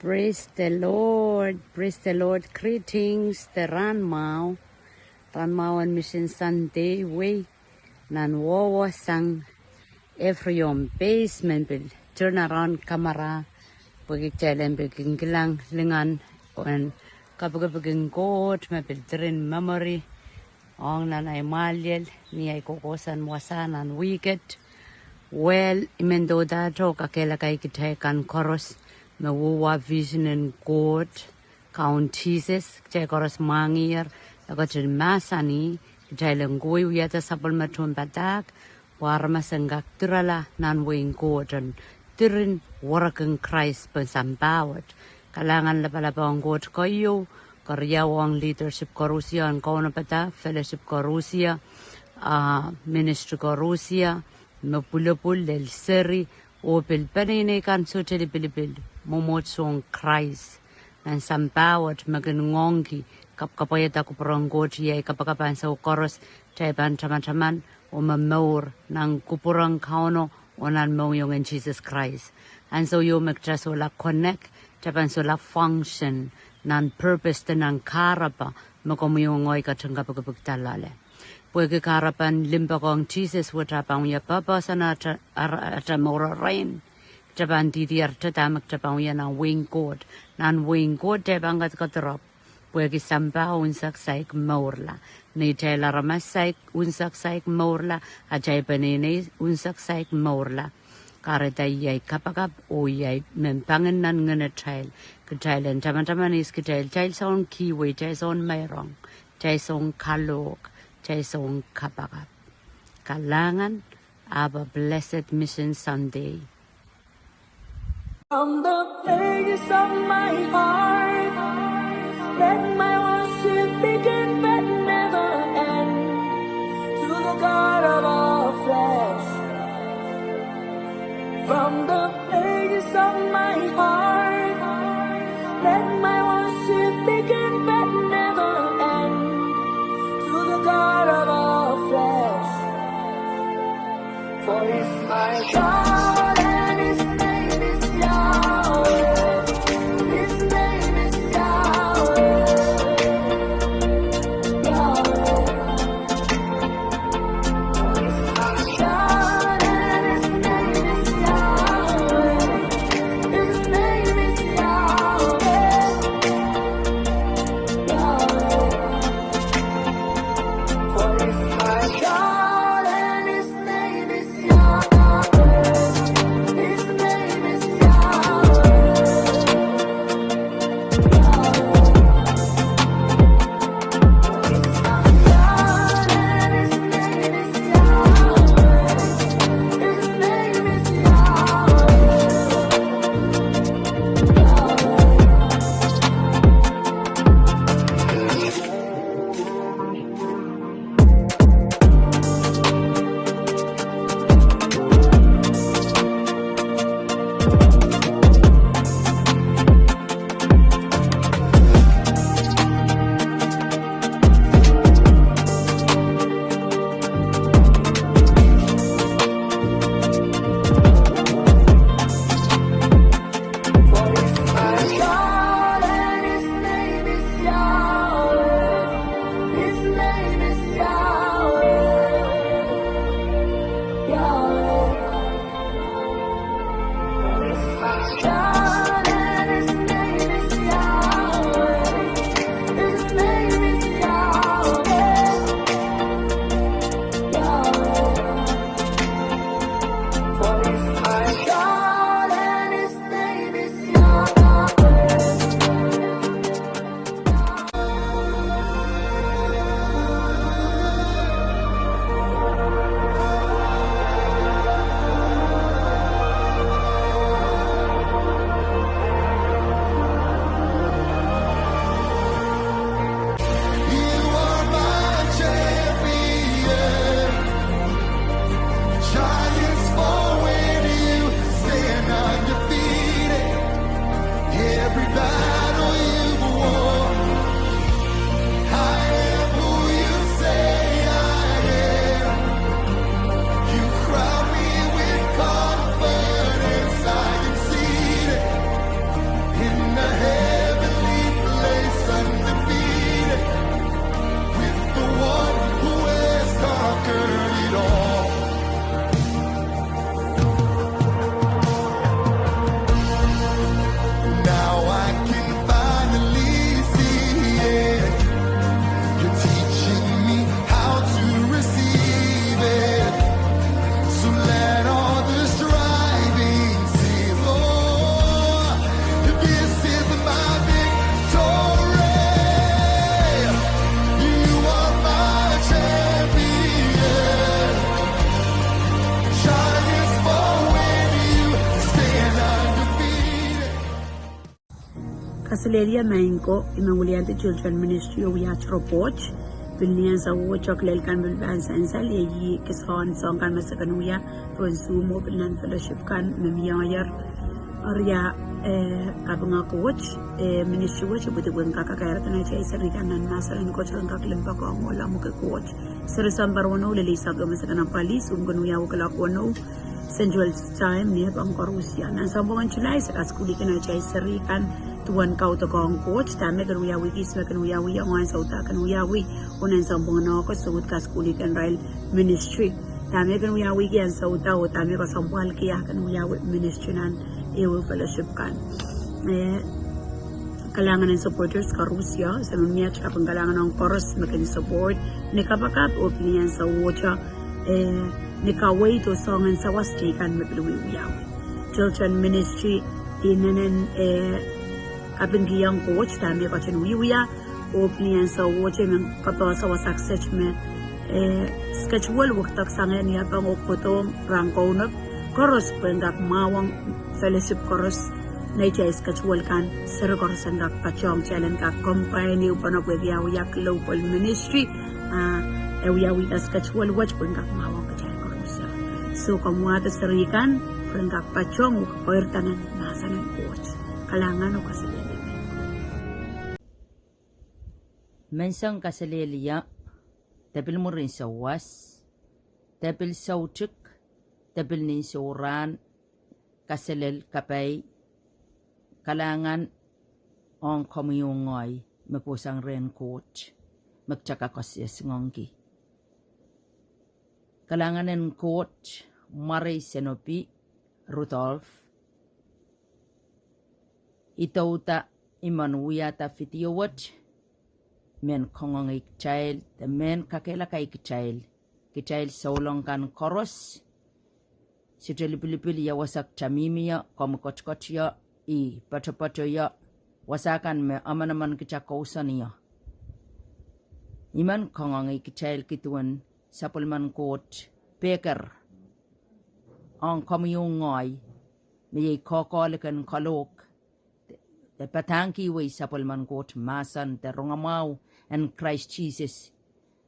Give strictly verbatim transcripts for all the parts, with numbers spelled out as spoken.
Praise the Lord, praise the Lord. Greetings, the rahn mwahu, rahn mwahu en Mission Sunday wei, nan wohwohsang Ephraim Base men pil turn around camera, pwehki kitail en pil kin kilang lingan en kapikipik en Koht me pil diren memory ong nan ahi mwahliel, ni ahi kohkohsang wasa nan wihket. Well, I men dohdaht oh kakehlaka kitail kan koaros me wia vision en Koht, Kaun Sises, kitail koaros mwahngiher, e ketin mahsanih, kitail en kohwei wiahda sapwellime tohnpadahk, pwe aramas en kak dirala nan wehin Koht en diren werek en Krais pohn sampah wet. Kalahngan lapalap ong Koht keieu, keriau ong leadership koarusie en kaunopada, fellowship koarusie, ah, ministry koarusie, me pwulopwul, lel seri, oh pil peneinei kan sohte lipilipil, mwomwohdiso en Krais nan sampah wet me kin ngoangki kapwkapwaiada kupwuren Koht. Iei kapakap ansou koaros, kitail pahn tamataman oh momour nan kupwuren Kauno oh nan mohngiong en Sises Krais. Ansou ieu me kitail solahr connect, kitail pahn solahr function nan purpose de nan kahrapa me komwi oh ngehi ketin kapikipikda loale. Pwehki kahrepen limpoak ong Sises wet pahn wia purpose en ata, ar-, ata mour erein. Kitail pahn dihdier ata dahme kitail pahn wia nan wehin Koht. Nan wehin Koht kitail pahn kadkadrop, pwehki sampah unsek saik mourla. Neitail aramas saik unsek saik mourla, atail peneinei unsek saik mourla. Kahrehda iei ahi kapakap oh iei ahi mehn pangin nan ngenetail. Kitail en tamataman ihs kitail, kitail soun kihwei, kitail soun meirong, kitail soun kalohk, kitail soun kapakap. Kalahngan, have a blessed Mission Sunday. From the place of my heart, let my worship begin but never end to the God of all flesh. From the place of my heart, let my worship begin but never end to the God of all flesh. For he's my God and his name is Yahweh. His name is Yahweh. Kaselehlie maing ko, I men weliandi Children Ministry oh wia aht report. Pil ni ansou oh chokolel kan pil pahn sansal, iei kisoan soang kan me se kin wia pohn Zoom oh pil nan fellowship kan me mie ier. Eri ia, eh, kapinga Koht, eh, ministry wet ipwidi pwehn kak kakairada neitail seri kan nan mahsen en Koht ren kak limpoak ong oh lamweki Koht. Seri sounpar weneu lel eisek ehu me se kin apwalih, Zoom kin wia oh kilok weneu Central Time, ni pahn koarusie. Nan sounpwongen July se kasukuhlihki neitail seri kan duwen kaudokiong Koht, dahme kin wiawi, kis me kin wiawi, ong ansou da kin wiawi, oh nan sounpwongen August se uhd kasukuhlihki irail ministry. Dahme kin wiawihki ansou da oh dahme kesempwalki ah kin wiawi ministry nan ehu fellowship kan. Eh, kalahngan en supporters koarusie, se me mie aht kaping kalahngan ong koaros me kin support. Ni kapakap oh pil ni ansou ohte, eh, ni kaweid oh soangen sawas teikan me pil wiwiawi. Children Ministry, inenen, eh, kapingkihong Koht dahme ketin wiewia, oh pil ni ansou ohte I men kapehse wasa kiset me, eh, schedule wekidek sang ni pahn kohkohdohng rahn kaunop, koaros pwehn kak mwahuwong fellowship koaros, neitail schedule kan, seri koaros en kak patohng, kitail en kak combine ehu pahn pwehki ah wia global ministry, ah, e wiawihda schedule wet pwehn kak mwahuwong kitail koaros. So, komw wahdo seri kan, pwehn kak patohng oh koirda nan mahsen en Koht. Kalahngan oh kaselehlie. Menseng kaselehlie, de pil mwurin sawas, de pil soutik, de pil nin sohrahn, kaselel, kapai, kalahngan ong komwi oh ngehi me kohsang rehn Koht, me kita kak koasoiasingongki. Kalahngan en Koht, Mwarei Senopi Rudolph, I douda I men wiahda video wet, mehn kangoangei kitail, de mehn kakehlaka kitail, kitail souleng kan koaros, sohte lipilipil ia wasa kita mihmi ie, komw ketiket ie, ih poatopoat ie, wasa kan me emenemen kita kousoan ie. I men kangoangei kitail ki duwen sapwellimen Koht, pehker ong komwi oh ngehi, me iei koakoahlik en kalohk, de padahngkihwei sapwellimen Koht mahsen de rongamwahu en Krais Sises,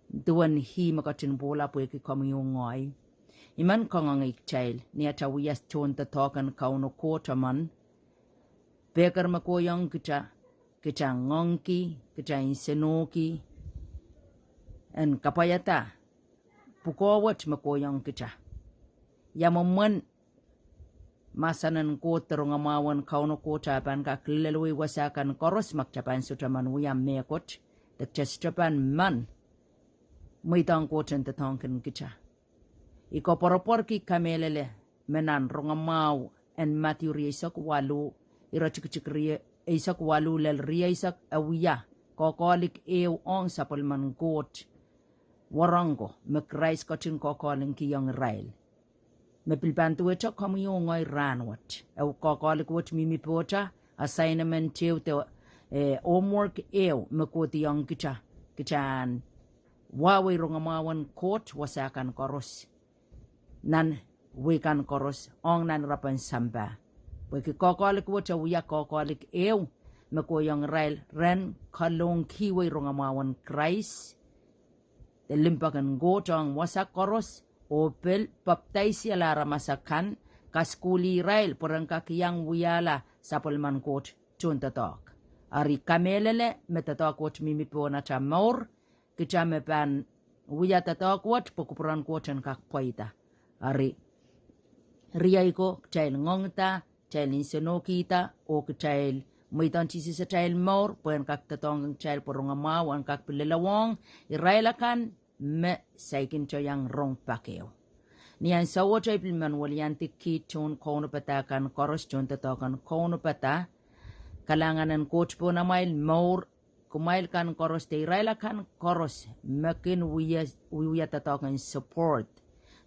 duwen ih me ketin pwoula pwehki komwi oh ngehi. I men kangoangei kitail, ni ata wia tohndoadoahk en Kauno Koht emen, pehker me kohiong kita, kita ngoangki, kita nsenohki, en kapwaiada pwukoa wet me kohiong kita. Ia mwomwen mahsen en Koht de rongamwahu en Kauno Koht ah pahn kak lelewei wasa kan koaros ma kita pahn sohte men wia mehkot, de kita sohte pahn men mweidohng Koht en doadoahngkin kita. I koapworopworki kamehlele me nan rongamwahu en Madiu rieisek waluh, iretikitik rieisek waluh lel rieisek e wia koakoahlik ehu ong sapwellimen Koht wahnpoaron ko me Krais ketin koakoahlingkihong irail. Me pil pahn duwehte komwi oh ngehi rahnwet, e koakoahlik wet mihmi pohta, assignment ehu de, eh, homework ehu me kohdiong kita, kita en wahwei rongamwahu en Koht wasa kan koaros, nan wei kan koaros, ong nan irapen sampah. Pwehki koakoahlik wet e wia koakoahlik ehu me kohiong irail ren kalohngkihwei rongamwahu en Krais, de limpoak en Koht ong wasa koaros, oh pil papidaisihala aramas akan, kasukuhlih irail pwe ren kak iang wiahla sapwellimen Koht tohndoadoahk. Eri kamehlele me doadoahk wet mihmi pohn ata mour, kita me pahn wia doadoahk wet pwe kupwuren Koht en kak pweida. Eri riei ko, kitail ngoangda, kitail nsenohkihda, oh kitail mweidohng Sises atail mour pwe en kak doadoahngkin kitail pwe rongamwahu en kak pil lelohng irail akan me saikinte iang rong pak ehu. Ni ansouohte I pil men weliandi ki tohn kaunopada kan koaros, tohndoadoahk en kaunopada, kalahngan en Koht pohn amwail mour, kumwail kan koaros de irail akan koaros me kin wia, wiewia doadoahk en support,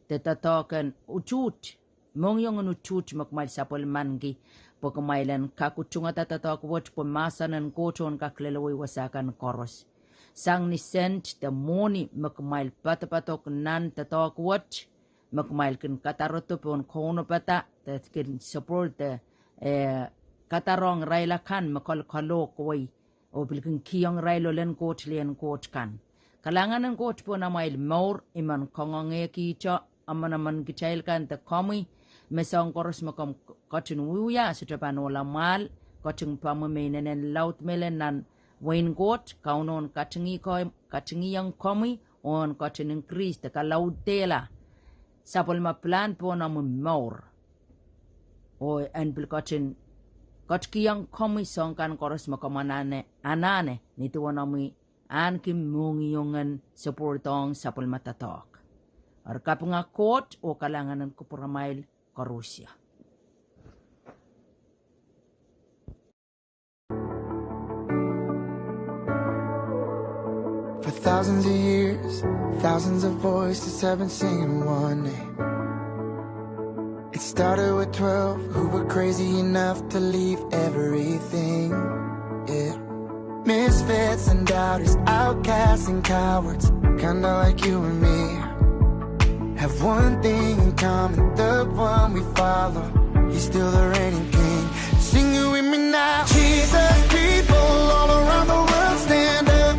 de doadoahk en utuht, mohngiong en utuht me kumwail sapwellimaniki, pwe kumwail en kak utungada doadoahk wet pwe mahsen en Koht en kak lelewei wasa kan koaros. Sang ni sent de mwohni me kumwail poadopoadok nan doadoahk wet, me kumwail kin kadarodo pohn kaunopada, de kin support de, eh, kadarohng irail akan me kol- kolokol wei, oh pil kin kihong irail ohlen Koht, lien Koht kan. Kalahngan en Koht pohn amwail mour, I men kangoangehkihte emenemen kitail kan de komwi, me soahng koaros me komw ketin wiewia, sohte pahn ohla mwahl, ketin pamwi me inenen laud mehlel nan wehin Koht. Kauno en katingih ko- katingihong komwi, oh en ketin increase de kalaudehla sapwellime pilahn pohn omwi mour. Oh en pil ketin ketikihong komwi soahng kan koaros me komw anahne, anahne ni duwen omwi ahneki mohngiongen support ong sapwellime doadoahk. Eri kapinga Koht oh kalahngan en kupwuramwail koarusie. For thousands of years, thousands of voices have been singing one name. It started with twelve who were crazy enough to leave everything. Yeah. Misfits and doubters, outcasts and cowards, kinda like you and me. Have one thing in common, the one we follow, he's still the reigning king. Sing it with me now. Jesus, people all around the world, stand up.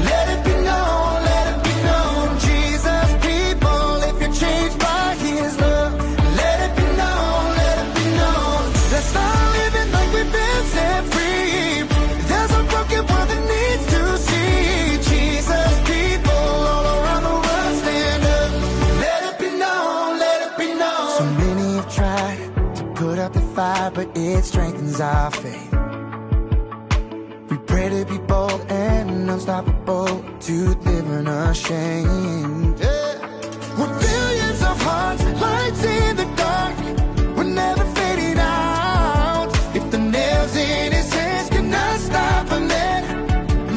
Let it be known, let it be known. Jesus, people, if you're changed by his love, let it be known, let it be known. Let's start living like we've been set free. There's a broken world that needs to see Jesus. People all around the world, stand up. Let it be known, let it be known. So many have tried to put out the fire, but it strengthens our faith. We pray to be bold and unstoppable, to live unashamed. Yeah. We're billions of hearts, lights in the dark. We're never fading out. If the nails in his hands cannot stop a man,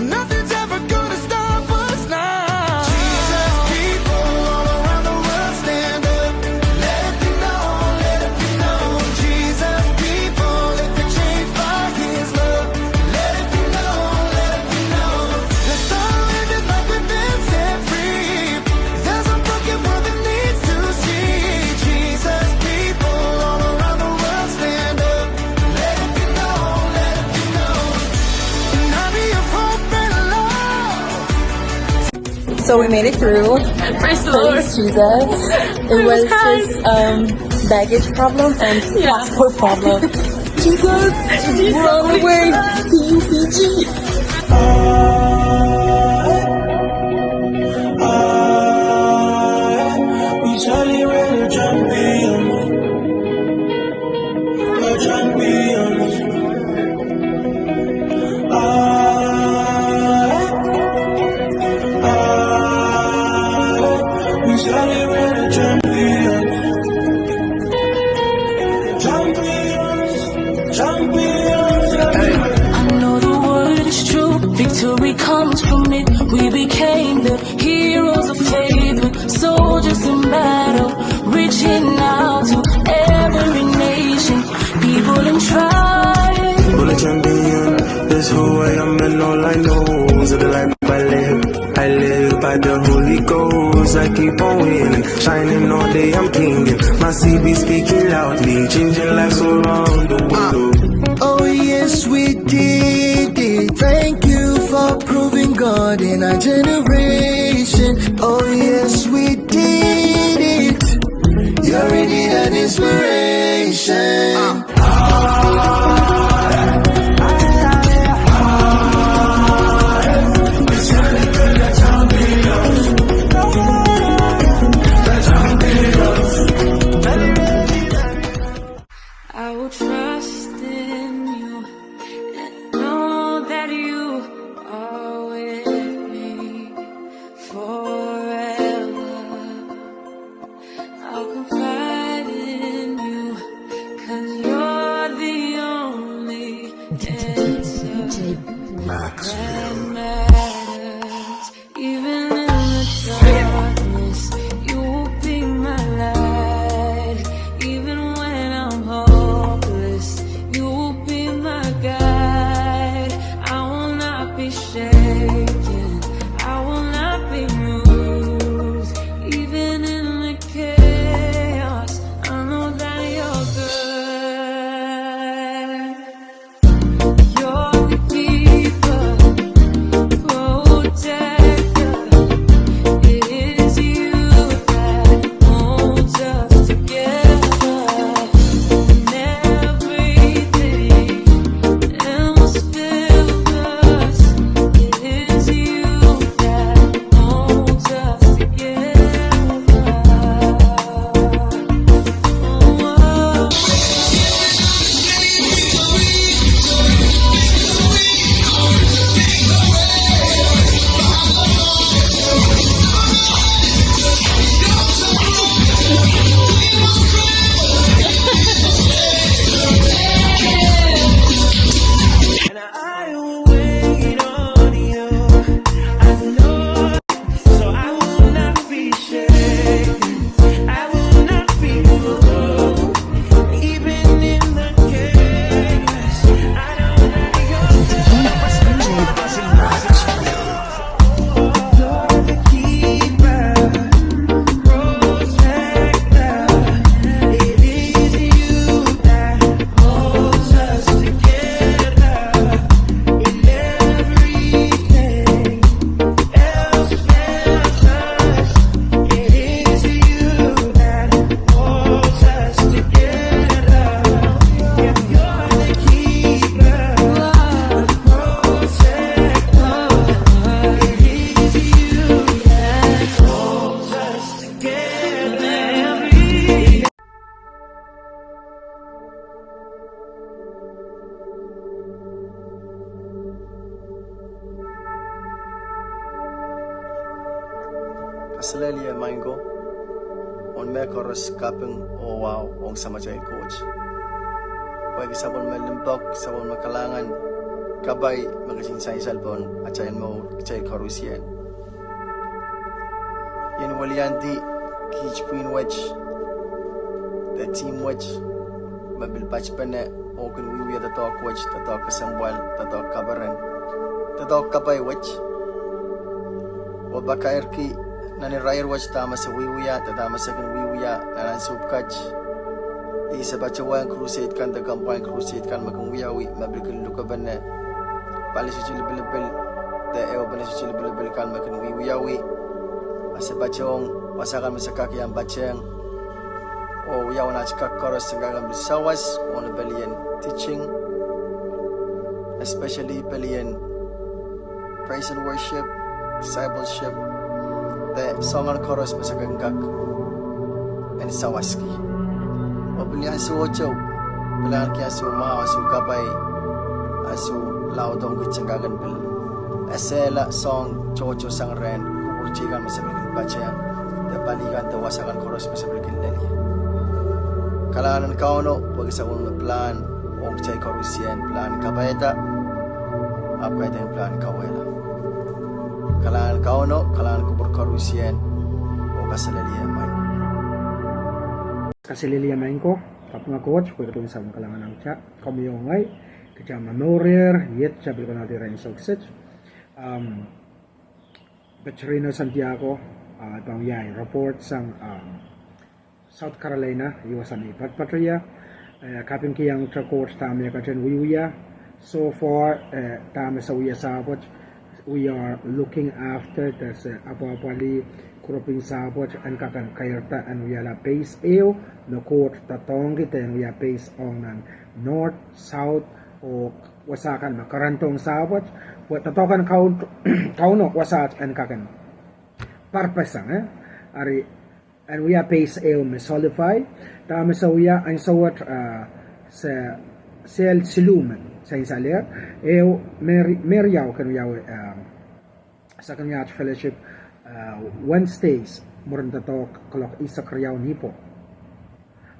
nothing's ever gonna stop us now. Jesus, people all around the world, stand up. Let it be known, let it be known. Jesus, people, if you're changed by his love, let it be known, let it be known. Let's start living like we've been set free. There's a broken world that needs to see Jesus. People all around the world, stand up. Let it be known, let it be known. An army of hope and love. So we made it through. Praise the Lord. Praise Jesus. It was just, um, baggage problem and passport problem. Jesus, we're on the way to U P G. I know the word is true, victory comes from it. We became the heroes of faith, with soldiers in battle, reaching out to every nation, people in trial. People are champion, that's who I am and all I know. So the life I live, I live by the Holy Ghost. I keep on winning, shining all day, I'm kinging. My seed be speaking loudly, changing lives around the world. Oh yes, we did it. Thank you for proving God in our generation. Oh yes, we did it. You're indeed an inspiration. I will trust in you and know that you are with me forever. I'll confide in you, 'cause you're the only answer that matters. Even in the darkness, you will be my light. Even when I'm hopeless, you will be my guide. I will not be shaken. I will not be moved. Even in the chaos, I know that you're good. Kaselehlie maing ko, oh mehkoaros kaping oh wahu ong Samatail Koht. Pwehki sapwellime limpoak, sapwellime kalahngan, kapai me ketin sansal pohn atail mour, kitail koarusie. I en weliandi kiht pwihn wet, de team wet, me pil patpene, oh kin wiewia doadoahk wet, doadoahk kesempwal, doadoahk kaperen, doadoahk kapai wet. Oh pakairki nan irair wet dahme se wiewia, de dahme se kin wiewia nan ansou pwukat. I se patohwan crusade kan de combined crusade kan me kin wiawi, me pil kin lukepene pali sohte lipilipil, de ehupene sohte lipilipil kan me kin wiewiawi. A se patohwan wasa kan me se kak iang patehng, oh wiawi nan aht kak koaros en kak en pil sawas, oh ni pelien teaching, especially pelien praise and worship, discipleship, de soangen koaros me se kin kak en sawaski. Oh pil ansou oto, pil ahneki ansou mwahu, ansou kapai, ansou laud ong kitail en kak en pil esehla soahng tohto sang rehn kupwurki kan me se pil kin patehng, de pali kan de wasa kan koaros me se pil kin lel ie. Kalahngan en Kauno pwehki sapwellime pilahn ong kitail koarusie, pilahn kapaiada, ahpw kaidehn pilahn kauwehla. Kalahngan en Kauno, kalahngan kupwur koarusie, oh kaselehlie maing. Kaselehlie maing ko, kapinga Koht pwehki duwen sapwellime kalahngan ong kitail. Komwi oh ngehi, kitail momourier, iet kitail pil konehdi rehn South State. Um, Petrino Santiago, ah, pahn wia report sang, um, South Carolina, I wasa me I patpato ie, eh, kapingkihong Koht dahme e ketin wiewia. So far, eh, dahme se wia sahpwet, we are looking after, de se apwahpwalih group en sahpwet en kak en keirda en wiahla base ehu, me Koht doadoahngki de en wia base ong nan North, South, oh wasa kan me kereniong sahpwet, pwe doadoahk en Kaun-, Kauno wasaht en kak en parpeseng, eh? Ari en wia base ehu me solify, dahme se wia ansou wet, ah, se, sel siluh me sansalehr, ehu me ri-, me riau kin wiawi, ah, se kin wia aht fellowship, ah, Wednesdays, mwurin doadoahk kuloak eisek riau ni pwoh.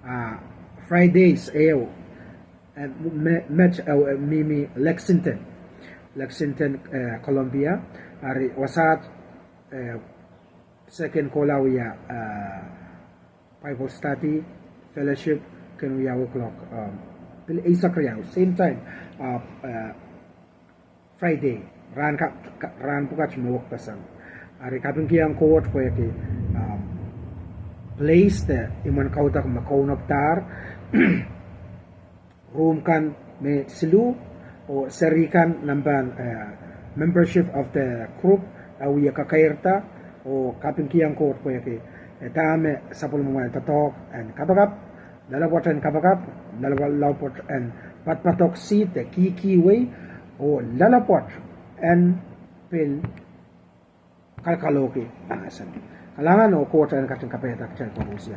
Ah, Fridays ehu, eh, me-, met, eh, mihmi Lexington, Lexington, eh, Columbia, ari wasaht, eh, se kin kohla wia, eh, Bible study, fellowship, kin wiawi kuloak, um, pil eisek riau, same time, uh, uh, Friday, rahn ka-, ka-, rahn pwukat me wekpeseng. Ari kapingkihong Koht pwehki, um, place de imwen kaudok me kaunopdahr, room kan me siluh, oh seri kan nempehn, eh, membership of the group, eh, wie kekeirda, oh kapingkihong Koht pwehki, eh, dahme sapwellimomwail doadoahk en kapakap, lelepwoat en kapakap, lelepwoat en padpadok seed de kihkihwei, oh lelepwoat en pil kalkalohki mahsen. Kalahngan oh Koht en ketin kapaiada kitail koarusie.